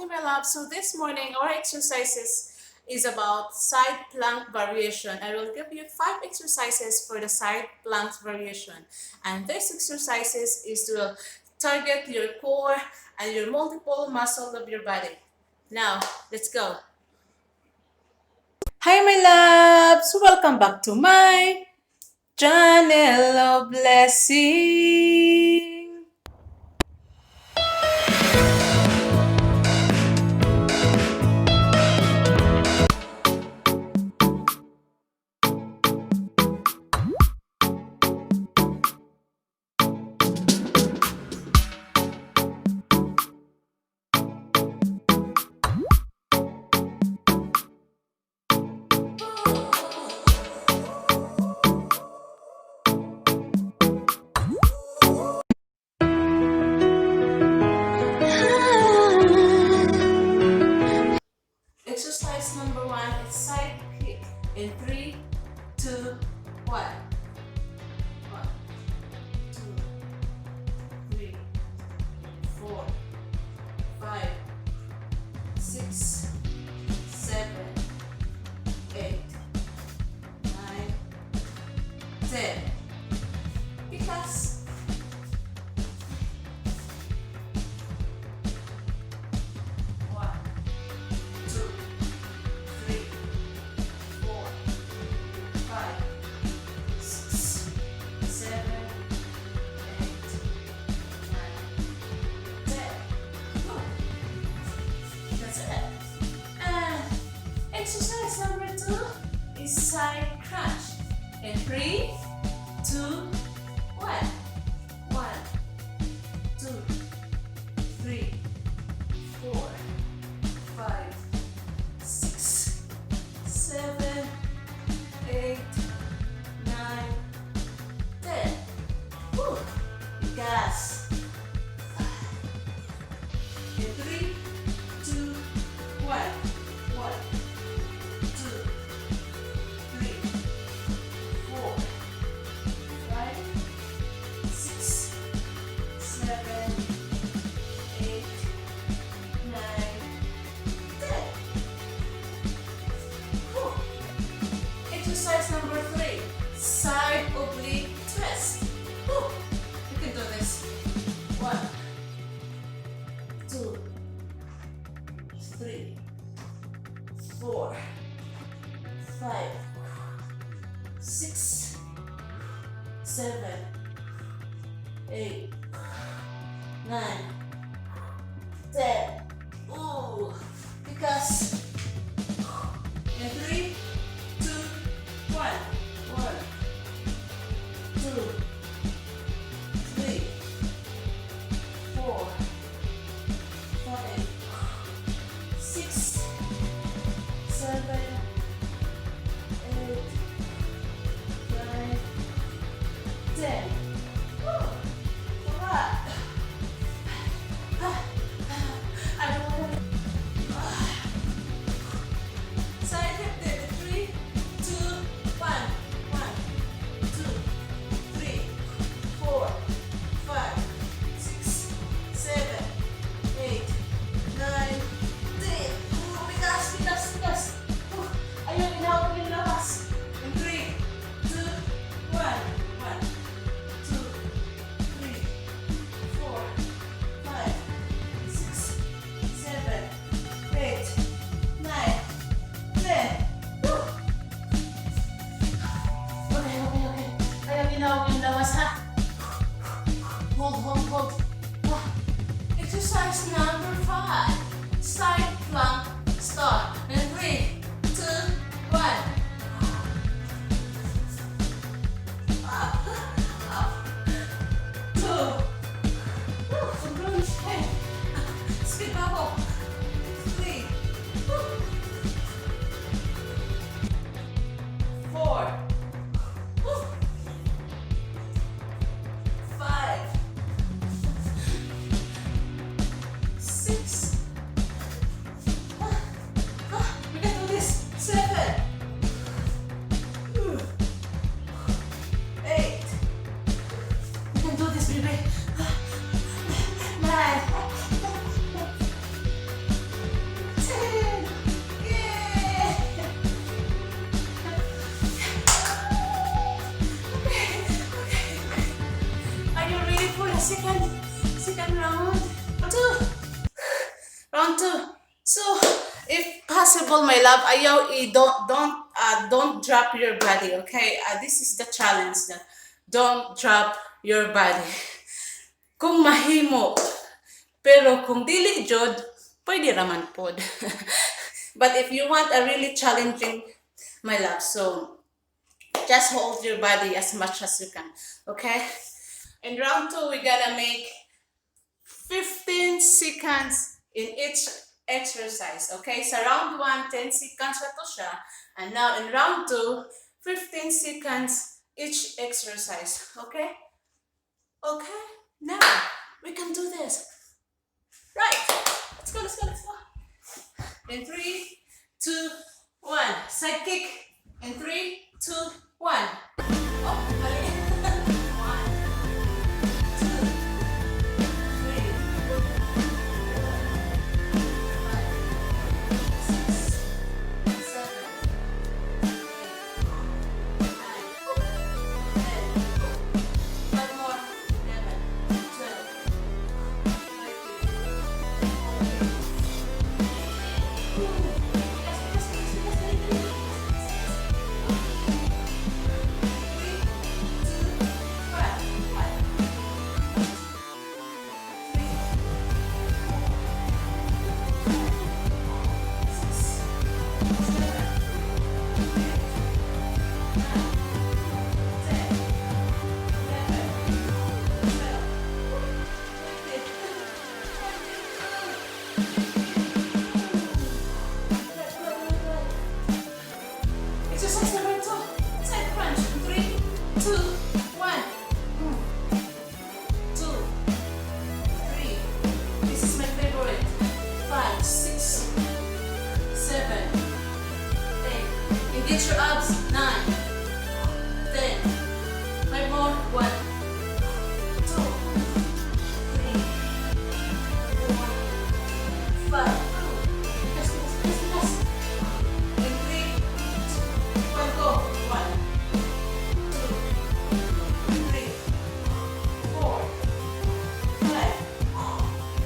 Hi my love, so this morning our exercises is about side plank variation. I will give you 5 exercises for the side plank variation, and these exercises is to target your core and your multiple muscle of your body. Now, let's go. Hi my loves, welcome back to my channel of blessing. Exercise number 1 is side kick in 3, 2, 1. 1, 2, 3, 4, 5, 6, 7, 8, 9, 10. Because one, two, three, four, five, six, seven, eight, nine, 10. Good. That's it. And exercise number 2 is side crunch. In 3, 2, 1. 1, 2, 3, 4, 5, 6, 7, 8, 9, 10. Woo! Gas. In 3, 2, 1. 1, 2, 3, 4, 5, 6, 7, 8, 9, 10. Whew. Exercise number 3, side oblique twist. Whew. You can do this. 1, 2, 3, 4, 5, 6, 7, 8, 9, 10. Ooh, because in 3, 2, 1. 1, 2, 3, 4, 5, 6, 7, 8, 9, 10. Woo! Alright. Round two. So, if possible, my love, ayaw, don't drop your body, okay? This is the challenge that don't drop your body. Kung mahimo, pero kung dili jud, pwede raman pod. But if you want a really challenging, my love, so just hold your body as much as you can, okay? In round two, we gotta make 15 seconds in each exercise. Okay, so round one, 10 seconds na to siya. And now in round two, 15 seconds each exercise. Okay? Okay? Now, we can do this. Right. Let's go, let's go, let's go. In three, two, one. Side kick. In three, two, one. Oh, mali. One, two, three, 8. Engage your abs. 9, 10. 5 more. 1, 2, 3, 4, 5. Yes, yes, yes, yes. In 3, 2, 1, go. 1, 2, 3, 4, 5,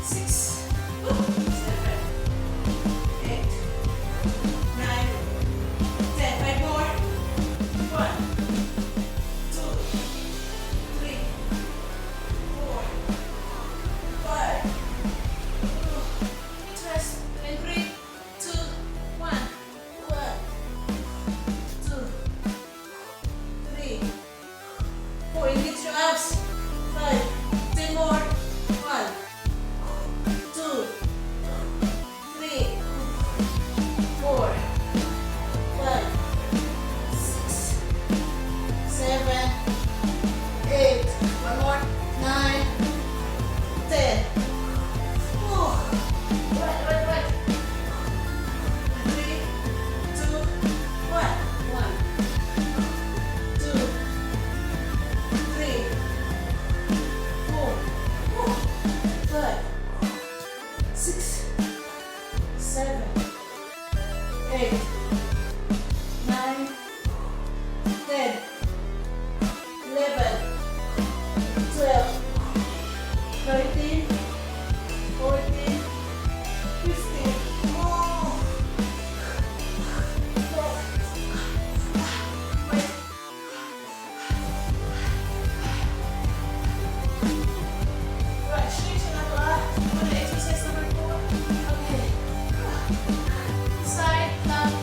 6, 7, 8, 9, 10. 5 more. 1, 2, 3, 4, 5. Rest. In 3, 2, 1. 1, 2, 3, 4. Engage your abs. 5. 10 more. 1, 2, 3, 4, 5, 6, 7, 8. One more. 9, 10. Oh. Right, right, right. 3, 2, 1. 1, 2, 3, 4, 5, 6, 7, 8, 9, 10, 11, 12, 13, 14, 15. Oh. Wait. Right, stretch na to Exercise number 4. Okay. Side, lap,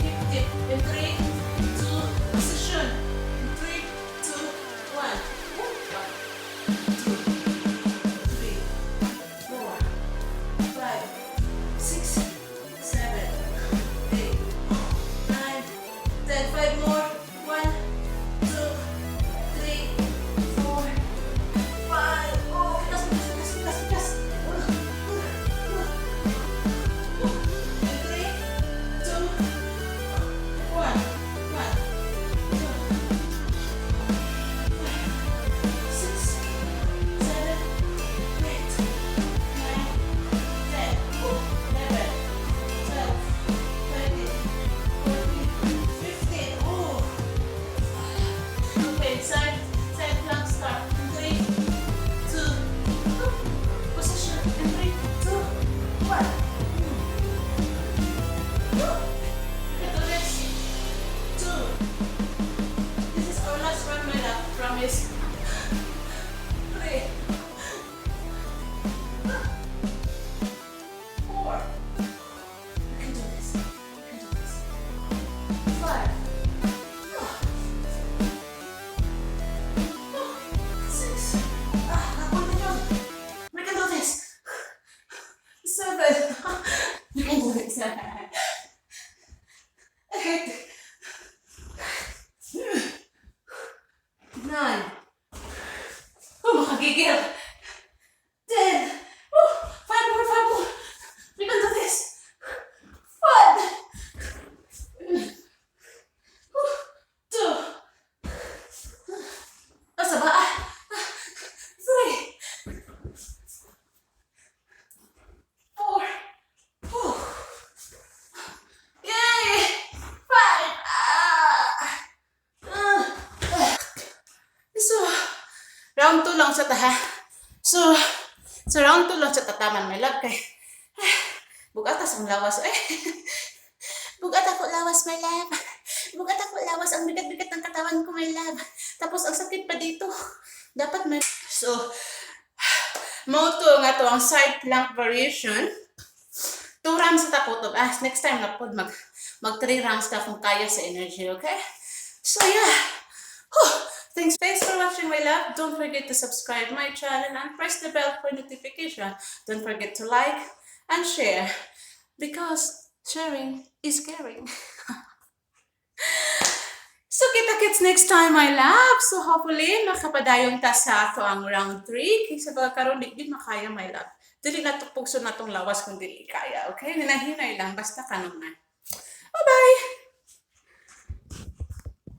this. 3, 4. You can do this. You can do this. 5. 6. Continue. We can do this. 7. You can do this. 8. 9. Oh, makagigil. 10. 5 more, 5 more. We can do this. 1. 2. Nasa ba? 3. 4. Yay! 5. So, round 2 lang sa taha. So, round 2 lang sa tataman, my love. Kay, bugatas ang lawas. Bugat ako lawas, my love. Bugat ako lawas. Ang bigat-bigat ng katawan ko, my love. Tapos, ang sakit pa dito. Dapat may... So, moto nga to ang side plank variation. 2 rounds sa takutob. Next time na po, mag 3 rounds ka kung kaya sa energy, okay? So, yeah. Thanks for watching, my love. Don't forget to subscribe my channel and press the bell for notification. Don't forget to like and share because sharing is caring. So, kita-kits next time, my love. So, hopefully, makapadayong ta sa ato ang round 3. Kaysa pagkaroon, di makaya, my love. Dili na to pugso na tong lawas kung dili kaya, okay? Hinahinay lang, basta kanon na.